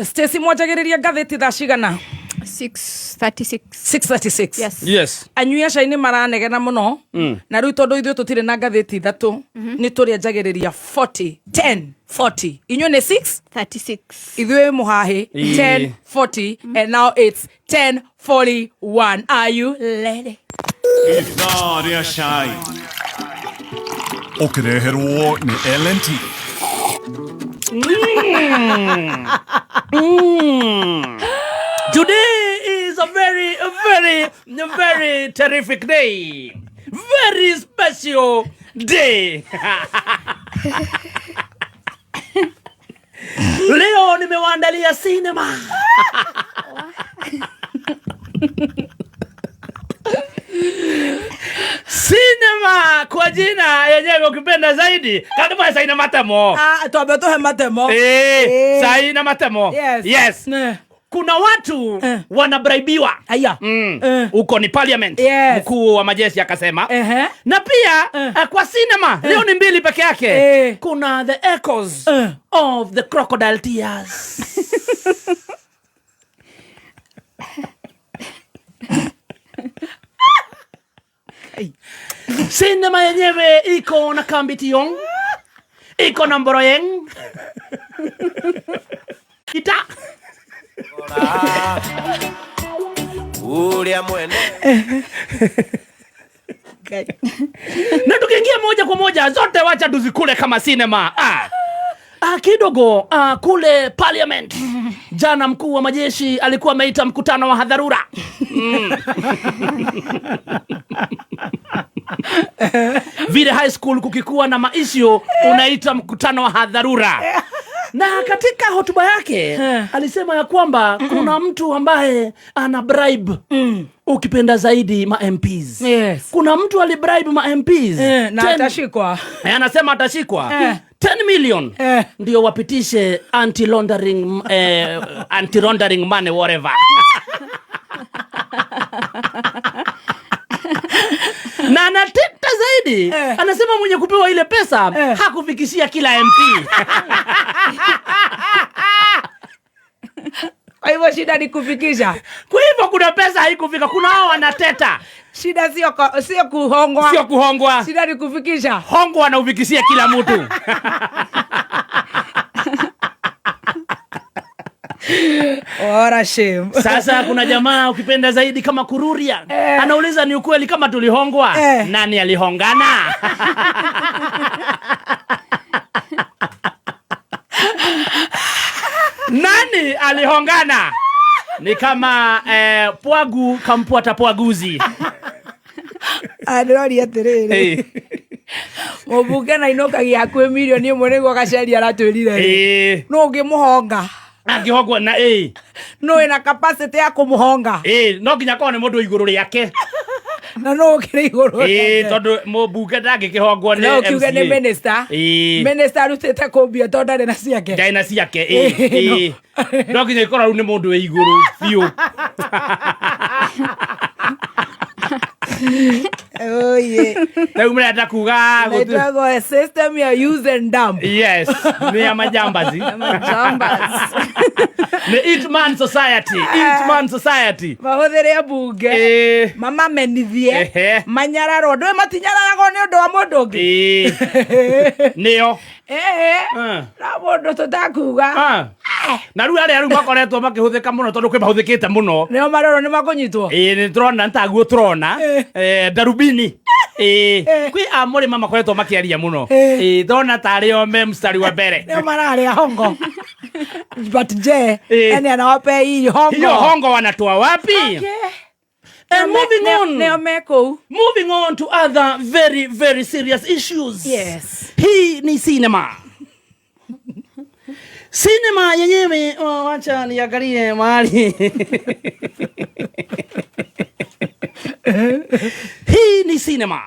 Stacy, mwanjagĩrĩria ngathĩti thaa cigana? 6:36. 6:36. Yes. Yes. Anyui a cai nĩ maranegena mũno, na rĩu tondũ ithuĩ tũtirĩ na ngathĩti ithatũ, nĩ tũrĩanjagĩrĩria 40 10 40. Inyuĩ nĩ 6 36. Ithuĩ mũhahĩ. Ĩĩ. 10 40, and now it's 10 41. Are you ready? Ithaa rĩa cai ũkĩreherwo nĩ L&T. Today is a very, very, very terrific day. Very special day. Leo nimewaandalia cinema. Cinema kwa jina yenyewe ukipenda zaidi. Kama saina matemo. Ah, twambe tũhe matemo. Eh, Eh. saina matemo. Yes. Yes. Eh. Kuna watu Eh. wanabraibiwa. Aya. Eh. Huko ni parliament. Yes. Mkuu wa majeshi akasema. Ehe. Na pia Eh. kwa cinema leo ni mbili peke yake. Eh. Kuna the echoes Eh. of the crocodile tears. Sinema yenyewe iko na Kambi Tiong, iko na Mboroyeng ita Uria mwene na tukiingia moja kwa moja zote wacha tuzikule kama sinema. Ah. Ah, kidogo kule parliament jana mkuu wa majeshi alikuwa ameita mkutano wa hadharura. Vile high school kukikuwa na maisio unaita mkutano wa hadharura. Na katika hotuba yake alisema ya kwamba kuna mtu ambaye ana bribe, ukipenda zaidi ma MPs. Yes. Kuna mtu alibribe ma MPs Eh, na atashikwa. Anasema atashikwa. Eh. 10 million Eh. ndio wapitishe anti-laundering, anti-laundering money whatever. Na anateta zaidi, Eh. anasema mwenye kupewa ile pesa Eh. hakufikishia kila MP. Kwa hivyo shida ni kufikisha. Kwa hivyo kuna pesa haikufika, kuna hao wanateta. Shida sio kuhongwa. Sio kuhongwa. Shida ni kufikisha. Hongwa na ufikishie kila mtu. What a shame. Sasa kuna jamaa ukipenda zaidi kama Kururia Eh. anauliza ni ukweli kama tulihongwa? Eh. Nani alihongana? Nani alihongana? Ni kama pwagu kampwata pwaguzi. Ndĩroria atĩrĩrĩ, Eh. mũmbunge na inũkagia hakuhĩ mirioni 1 nĩguo Gacheri aratwĩrire. Eh. Nũ ũngĩmũhonga? Angĩhongwo na Nũ wĩna capacity ya kũmũhonga? No nginya korwo nĩ mũndũ igũrũ rĩake. Na nũ ũkĩrĩ igũrũ rĩake? Tondũ mũmbunge ndangĩkĩhongwo nĩ No ũkiuge nĩ MCA. minister. Eh. Minister arutĩte kũmbia tondũ ndarĩ na ciake. Ndarĩ na ciake. Eh, No nginya ikorwo rĩu nĩ mũndũ wĩ igũrũ biũ. Oye. Rĩu mũrenda kuga Naitagwo system ya use and dump. Yes, nĩ ya majambazi. Majambas. Nĩ Eat Man Society, Eat Man Society. Mahũthĩre mbunge. Mamamenithie. Ehe. Manyararwo. Ndũĩ matinyararagwo nĩ ũndũ wa mũndũ ũngĩ. Nĩo. Eh. Na mũndũ tũtakuga. Ah. Na rĩu arĩa rĩu makoretwo makĩhũthĩka mũno tondũ kwĩ mahũthĩkĩte mũno. Nĩo marorwo nĩ makũnyitwo. Ĩĩ, nĩ tũrona nĩ taguo tũrona. Darubini. Kwĩ a mũrĩma makoretwo makĩaria mũno. Ndona tarĩ o me mstari wa mbere. Nĩo mararĩa hongo. But je, yani anawapea hii hongo. Hiyo hongo wanatoa wapi? Okay. And moving on. Nĩo me kũu. Moving on to other very, very serious issues. Yes. Hii ni cinema. Cinema yenyewe, oh, wacha niangalie mahali. Hii ni cinema.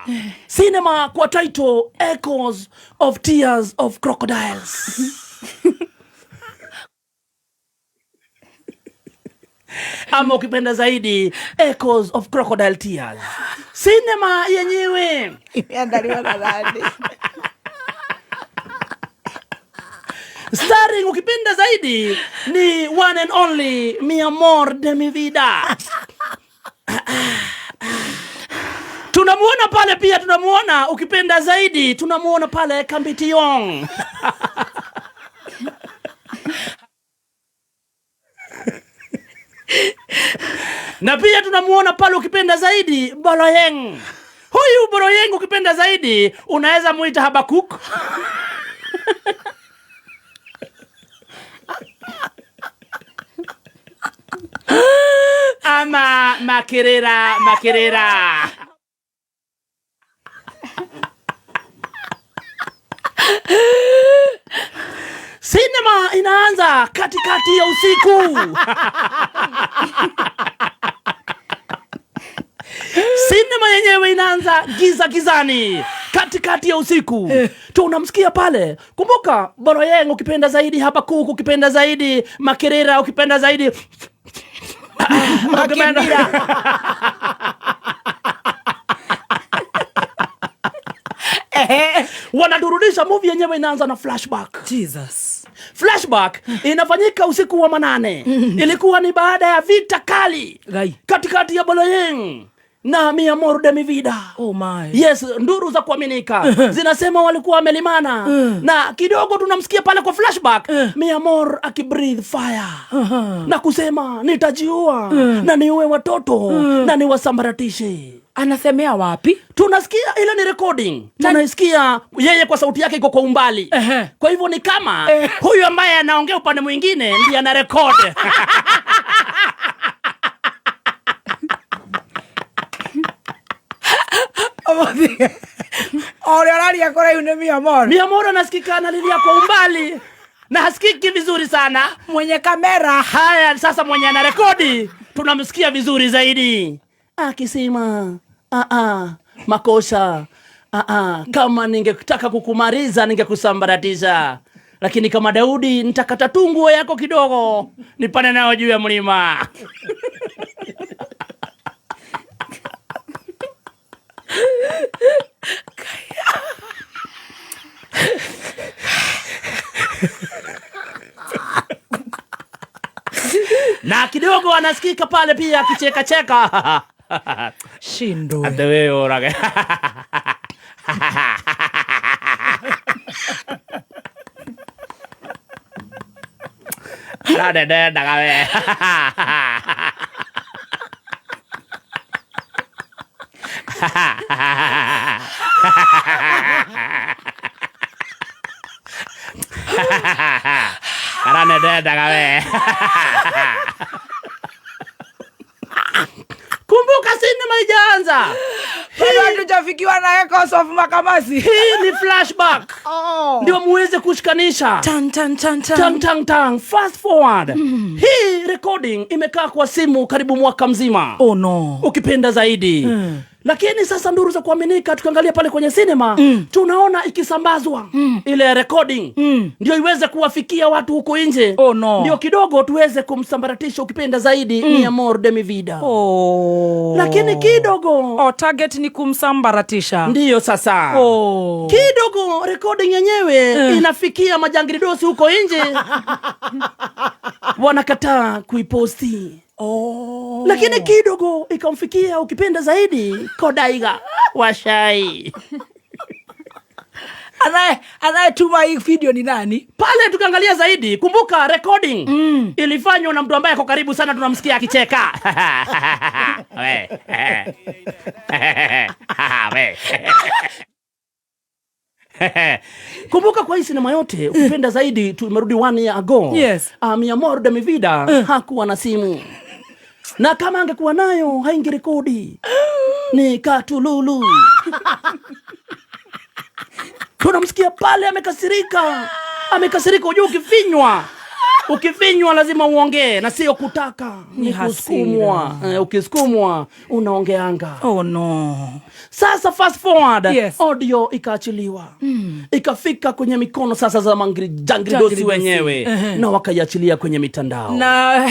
Cinema kwa title Echoes of Tears of Crocodiles. Ama ukipenda zaidi Echoes of Crocodile Tears. Cinema yenyewe Imeandaliwa na nani? Starring ukipenda Ukipenda zaidi ni one and only mi amor de mi vida. Tunamuona pale pia, tunamuona ukipenda zaidi, tunamuona pale Kambitiong. Na pia tunamuona pale ukipenda zaidi Boroyeng. Huyu Boroyeng ukipenda zaidi unaweza muita Habakuk. Ama Makirira Makirira. Sinema inaanza katikati ya usiku. Sinema yenyewe inaanza giza gizani katikati ya usiku. Tunamsikia pale. Kumbuka Boroyeng ukipenda zaidi, Habakuk ukipenda zaidi, Makirira ukipenda zaidi. Makirira. Wanaturudisha movie yenyewe inaanza na flashback. Jesus. Flashback inafanyika usiku wa manane. Ilikuwa ni baada ya vita kali Gai. katikati ya Boloyeng na mi amor de mi vida. Oh my. Yes, nduru za kuaminika zinasema walikuwa wamelimana. Na kidogo tunamsikia pale kwa flashback mi amor akibreathe fire na kusema nitajiua na niue watoto na niwasambaratishe. Anasemea wapi? Tunasikia ile ni recording. Tunaisikia yeye kwa sauti yake iko kwa umbali. Kwa hivyo ni kama huyu ambaye anaongea upande mwingine ndiye ana record. Ore araria kũraihu nĩ mi amor. Mi amor anasikika analilia kwa umbali na hasikiki vizuri sana. Mwenye kamera. Haya, sasa mwenye anarekodi tunamsikia vizuri zaidi akisema makosa, kama ningetaka kukumaliza ningekusambaratisha, lakini kama Daudi nitakata tu nguo yako kidogo nipande nayo juu ya mlima. Na kidogo anasikika pale pia akicheka cheka. Shindo. Ate wewe orage. Rade de daga we. Rade de daga we. Kumbuka sinema haijaanza. Bado hatujafikiwa na Echoes of Makamasi. Hii ni flashback. Ndio muweze kushikanisha. Tan, tan, tan, tan. Tang, tang, tang. Fast forward. Hii recording imekaa kwa simu karibu mwaka mzima. Oh no. Ukipenda zaidi. Lakini sasa nduru za kuaminika tukiangalia pale kwenye cinema, tunaona ikisambazwa ile recording ndio iweze kuwafikia watu huko nje. Oh no. Ndio kidogo tuweze kumsambaratisha ukipenda zaidi mi amor de mi vida. Oh. Lakini kidogo Oh, target ni kumsambaratisha. Ndiyo sasa. Oh. Kidogo recording yenyewe inafikia majangiridosi huko nje. Wanakataa kuiposti. Oh. Lakini kidogo ikamfikia ukipenda zaidi Kodaiga Washai. Anayetuma hii video ni nani? Pale tukiangalia zaidi, kumbuka recording ilifanywa na mtu ambaye ako karibu sana, tunamsikia akicheka. We. We. Kumbuka kwa hii sinema yote ukipenda zaidi tumerudi 1 year ago. Yes. Mi amor de mi vida hakuwa na simu. Na kama angekuwa nayo haingerekodi. Ni katululu. Tunamsikia pale amekasirika. Amekasirika, unajua ukifinywa. Ukifinywa lazima uongee na sio kutaka. Ni Ni kusukumwa. hasira. Ukisukumwa unaongeanga. Oh no. Sasa fast forward, Yes. audio ikaachiliwa. Ikafika kwenye mikono sasa za jangridosi Jangridosi. wenyewe. Na wakaiachilia kwenye mitandao. Na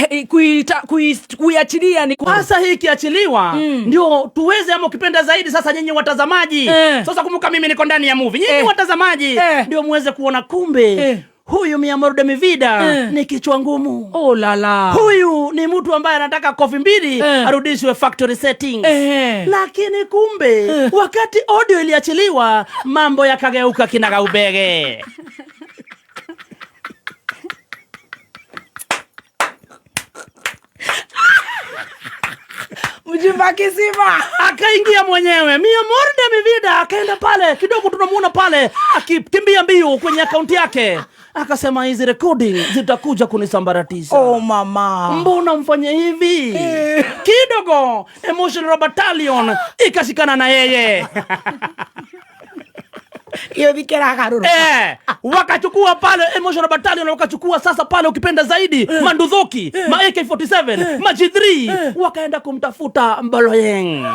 kuiachilia ni sasa hii ikiachiliwa ndio tuweze, ama ukipenda zaidi sasa nyinyi watazamaji. Sasa kumbuka mimi niko ndani ya movie. Nyinyi watazamaji ndio muweze kuona kumbe Huyu mi amor de mi vida ni kichwa ngumu. Oh lala. Huyu ni mtu ambaye anataka kofi mbili arudishwe factory settings. Lakini kumbe wakati audio iliachiliwa, mambo yakageuka kinagaubege. Mjumba kisima. Akaingia mwenyewe mi amor de mi vida, akaenda pale kidogo, tunamuona pale akikimbia mbio kwenye akaunti yake, akasema hizi recording zitakuja kunisambaratisha. Oh mama. Mbona mfanye hivi? Kidogo emotional battalion ikashikana na yeye. Iyo bikera karuru. Wakachukua pale emotional battalion, wakachukua sasa pale ukipenda zaidi mandudhoki, ma AK47, ma G3, wakaenda kumtafuta Mboloyeng.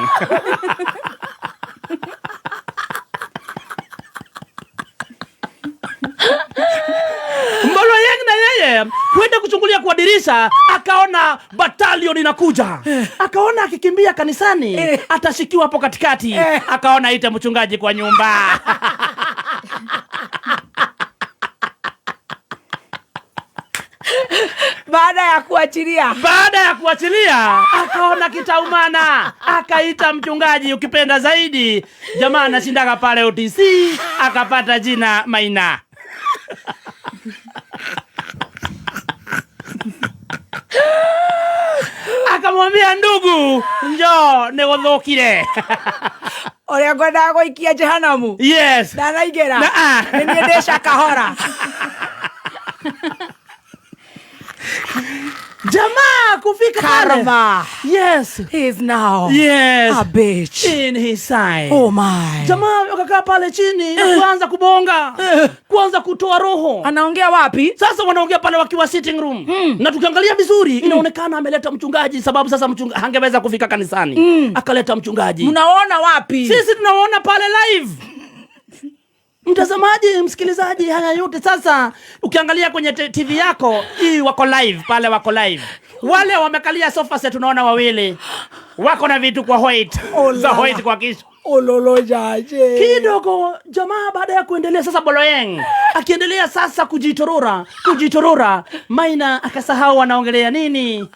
Mboloyeng na yeye kwenda kuchungulia kwa dirisha, akaona battalion inakuja. Akaona akikimbia kanisani atashikiwa hapo katikati. Akaona aite mchungaji kwa nyumba. Baada ya kuachilia. Baada ya kuachilia akaona kitaumana, akaita mchungaji ukipenda zaidi. Jamaa anashindaga pale OTC, akapata jina Maina. Akamwambia ndugu, njoo niguthukire. Uria ngwendaga guikia jehanamu. Yes. Ndanaigera. Na, ah. Ni niĩ ndĩca kahora. Jamaa kufika pale. Karma. Yes. He is now. Yes. A bitch. In his side. Oh my. Jamaa wakakaa pale chini na kuanza kubonga, kuanza kutoa roho. Anaongea wapi? Sasa wanaongea pale wakiwa sitting room. Na tukiangalia vizuri inaonekana ameleta mchungaji, sababu sasa mchungaji hangeweza kufika kanisani. Akaleta mchungaji. Mnaona wapi? Sisi tunaona pale live. Mtazamaji, msikilizaji, haya yote sasa ukiangalia kwenye TV yako hii wako live pale, wako live. Wale wamekalia sofa set tunaona wawili wako na vitu kwa white. Oh, Za lala. white kwa kichwa. Ololo jaje. Kidogo jamaa baada ya kuendelea sasa Boloyeng akiendelea sasa kujitorora, kujitorora, Maina akasahau anaongelea nini.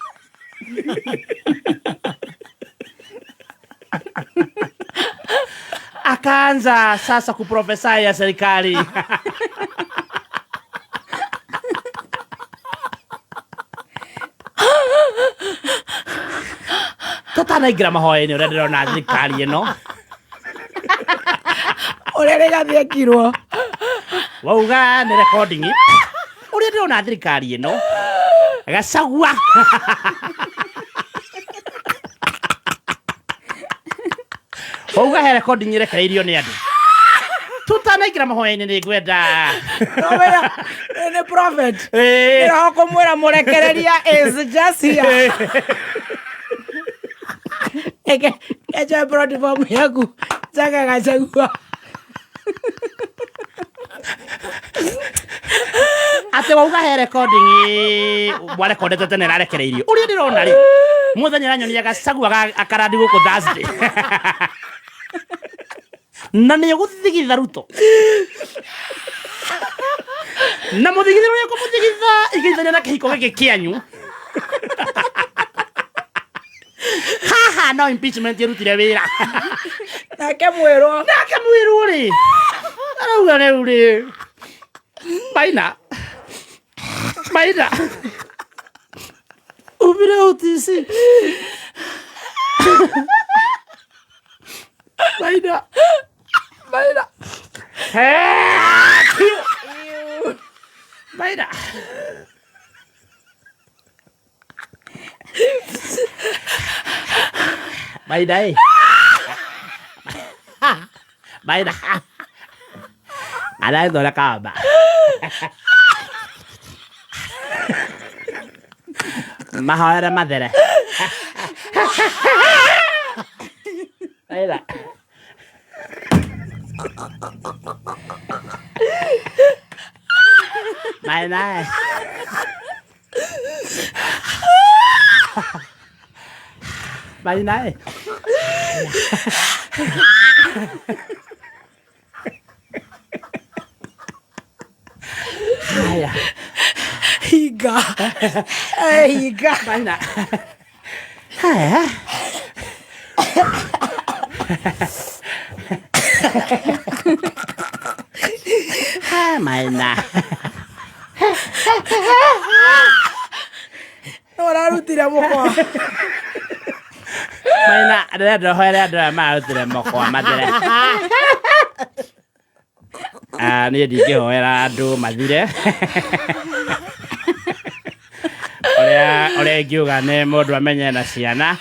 Akaanza sasa kuprofesai ya serikali. Tutanaingira mahoya-inĩ ũrĩa ndĩrona thirikari ĩno. Ũrĩa rĩgathiĩkirwo. Wauga nĩ recording. Ũrĩa ndĩrona thirikari ĩno. Gachagua. Wauga he recording ĩrekereirio nĩ andũ. Tutanaingira mahoya-inĩ nĩ ngwenda. Nomenya, nĩ prophet. Nĩroho kũmwĩra mũrekereria is just here. Eke, echa platform yaku. Chaka Gachagua. Ate wauga he recording warekondete tene ĩrarekereirio. Ũrĩa ndĩrona rĩ, mũthenya ũranyonia Gachagua akarandi gũkũ Thursday. Na nĩ ũgũthigitha Ruto. Na mũthigithĩro ũrĩa ũkũmũthigitha igĩithania na kĩhiko gĩkĩ kĩanyu. Haha no impeachment ĩrutire wĩra. Nake mwĩrwo. Nake mwĩrwo rĩ. Arauga rĩu rĩ. Maina. Maina. Umire OTC. Maina. Maina. Maina. Maina ĩ. Maina. Arathondeka kamba. Mahoere mathere. Maina. Maina. Maina. Haya. Hinga. Hinga. Maina. Haya. Ha, Maina. No ũrarutire mũkwa. Maina, ndĩrenda ũhoere andũ aya marutire mũkwa mathire. Ah, niĩ ndingĩhoera andũ mathire. Ũrĩa ingiuga nĩ mũndũ amenye na ciana.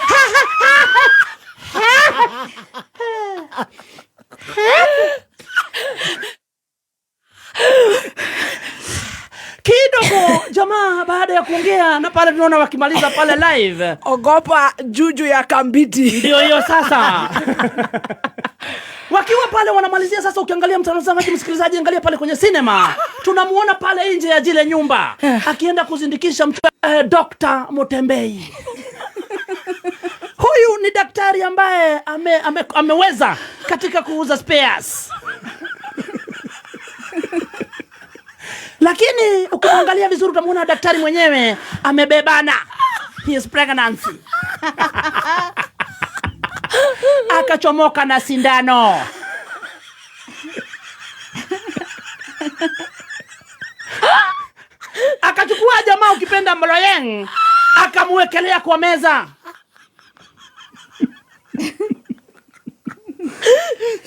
Kidogo jamaa baada ya kuongea na pale tunaona wakimaliza pale live. Ogopa juju ya Kambiti. Ndio hiyo sasa. Wakiwa pale wanamalizia sasa, ukiangalia mtazamaji, msikilizaji, angalia pale kwenye cinema. Tunamuona pale nje ya jile nyumba akienda kuzindikisha Dr. Mutembei. Huyu ni daktari ambaye ameweza katika kuuza spares. Lakini ukiangalia vizuri utamuona daktari mwenyewe amebebana. He is pregnancy. Akachomoka na sindano. Akachukua jamaa ukipenda Mloyeng, akamwekelea kwa meza.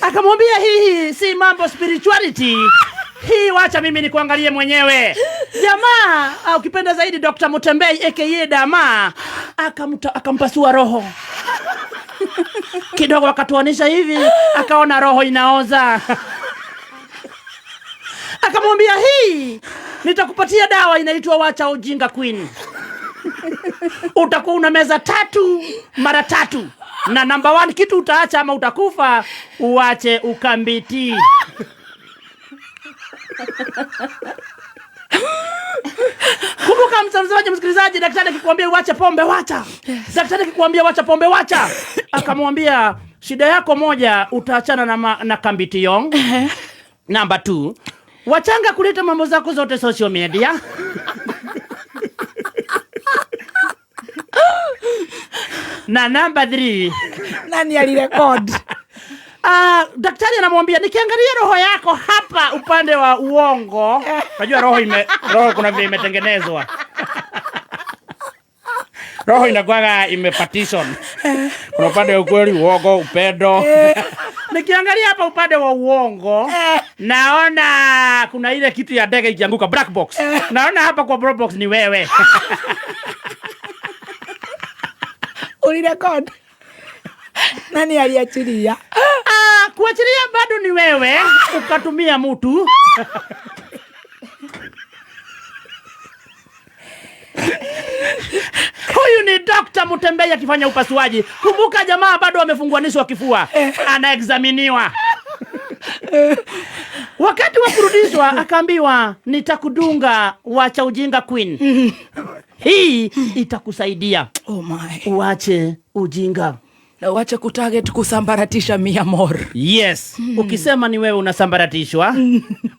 Akamwambia hii si mambo spirituality. Hii wacha mimi nikuangalie mwenyewe. Jamaa, ukipenda zaidi Dr. Mutembei aka Dama, akampasua roho. Kidogo akatuanisha hivi, akaona roho inaoza. Akamwambia hii nitakupatia dawa inaitwa wacha ujinga queen. Utakuwa una meza 3 mara 3. Na number 1 kitu utaacha ama utakufa, uache ukambiti. Kumbuka mtazamaji, msikilizaji, daktari akikwambia uache pombe wacha. Yes. Daktari akikwambia wacha pombe wacha. Akamwambia shida yako moja, utaachana na Kambiti Yong. Number 2, wachanga kuleta mambo zako zote social media. Na number 3, nani alirecord? Daktari anamwambia nikiangalia roho yako hapa upande wa uongo, unajua roho kuna vile imetengenezwa. Roho inakuwaga imepartition. Kuna upande wa ukweli, uongo, upendo. Nikiangalia hapa upande wa uongo, naona kuna ile kitu ya ndege ikianguka, black box. Naona hapa kwa black box ni wewe. Ulirecord? Nani aliachilia? Kuachilia bado ni wewe, ukatumia mtu. Huyu ni Dr. Mutembei akifanya upasuaji. Kumbuka jamaa bado amefunguanishwa kifua. Anaexaminiwa. Wakati wa kurudishwa akaambiwa nitakudunga wacha ujinga queen. Hii itakusaidia. Oh my. Uache ujinga. Na uache kutarget kusambaratisha Mia More. Yes. Ukisema ni wewe unasambaratishwa,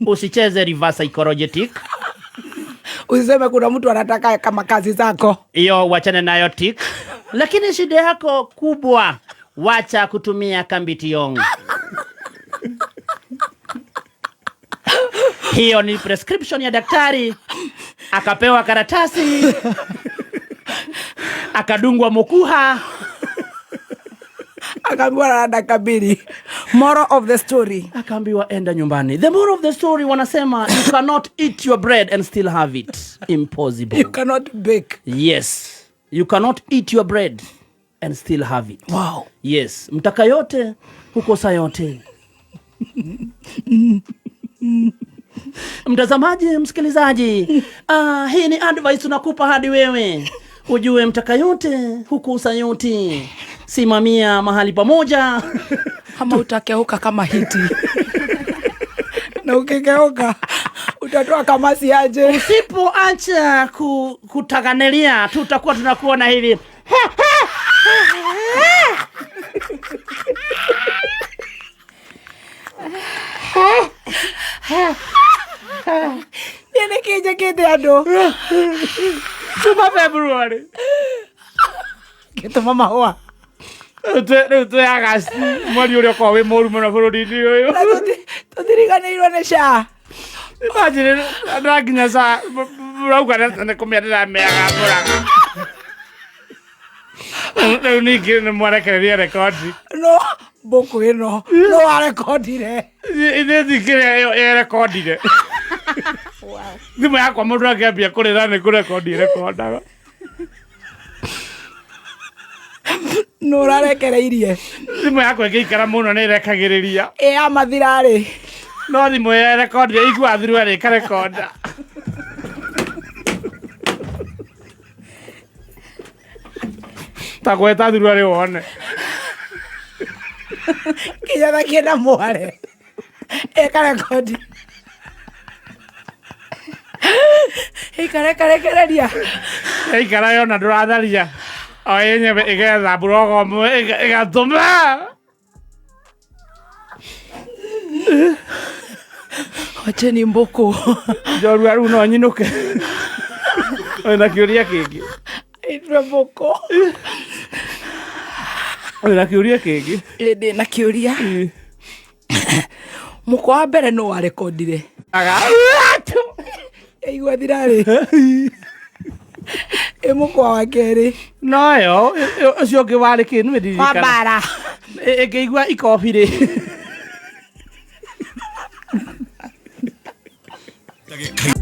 usicheze reverse psychology. Usiseme kuna mtu anataka kama kazi zako. Hiyo wachane nayo tik. Lakini shida yako kubwa, wacha kutumia Kambiti Yong. Hiyo ni prescription ya daktari. Akapewa karatasi. Akadungwa mukuha. Akaambiwa na dakika mbili. Moral of the story. Akaambiwa enda nyumbani. The moral of the story wanasema you cannot eat your bread and still have it. Impossible. You cannot bake. Yes. You cannot eat your bread and still have it. Wow. Yes. Mtaka yote hukosa yote. Mtazamaji, msikilizaji, hii ni advice tunakupa hadi wewe ujue mtaka yote hukosa yote. Simamia mahali pamoja. Kama utakeuka kama hiti. Na ukikeuka utatoa kamasi aje. Usipoacha kutaganelia tutakuwa tunakuona hivi. Niĩ nĩkĩ njĩkĩte andũ Kuma February. Ngĩtũma mahũa. Rĩu twĩ August, mweri ũrĩa ũkoragwo wĩ mũru mũno bũrũri-inĩ ũyũ. Na tũtiriganĩirwo nĩ SHA. Imagine na nginya sa mũrauga nĩ kũmĩa ndĩramĩaga mũraga. Rĩu ningĩ nĩ mwarekereria rekondi. No mbũkũ ĩno no warekondire. Ithuĩ thikĩrĩa ĩyo ĩrekondire. Thimũ yakwa mũndũ akĩambia kũrĩra nĩ kũrekondi ĩrekondaga. No ũrarekereirie. Thimũ yakwa ĩngĩikara mũno nĩ ĩrekagĩrĩria. Ĩ ya mathira-rĩ. No thimũ ĩyo ĩrekondire iguaga thirua ĩkarekonda. Ta gweta thirua rĩ wone. Kinya thakie na mware. Ĩkarekondi. Ĩkarekarekereria. Yaikara yona ndũratharia. O yenyewe ĩgetha mburogo ĩmwe ĩgatũma. Wacheni mbũkũ. Njorua rĩu no nyinũke. Wĩna kĩũria kĩngĩ. Itwe mbũkũ. Wĩna kĩũria kĩngĩ. Ĩ ndĩna kĩũria. Mũkwa wa mbere nũ warekondire? Aga. Yaigua thirarĩ. Ĩ mũkwa wa kerĩ. Noyo ũcio ũngĩ warĩ kĩ nĩ ndirikana. Wa mbara. Ĩngĩigua ikobi rĩ. Ndagĩka